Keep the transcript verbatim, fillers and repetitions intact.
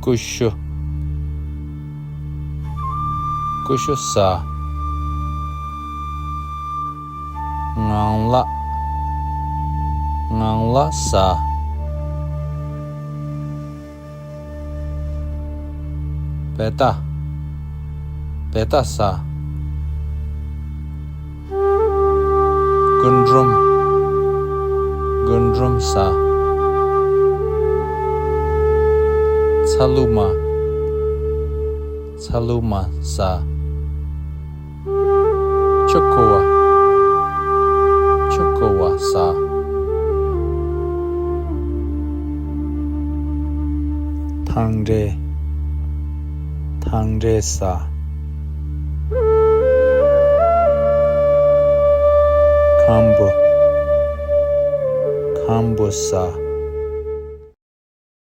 ཀུ་ཤུ། ཀུ་ཤུ་ཟ། ངང་ལག། ངང་ལག་ཟ། བེ་ཏ། བེ་ཏ་ཟ། རྒུན་འབྲུམ། རྒུན་འབྲུམ་ཟ། ཚ་ལུ་མ། ཚ་ལུ་མ་ཟ། ཆུ་ཁུ་བ། ཆུ་ཁུ་བ་ཟ། ཐང་འབྲས། ཐང་འབྲས་ཟ། ཁམ་བུ། ཁམ་བུ་ཟ།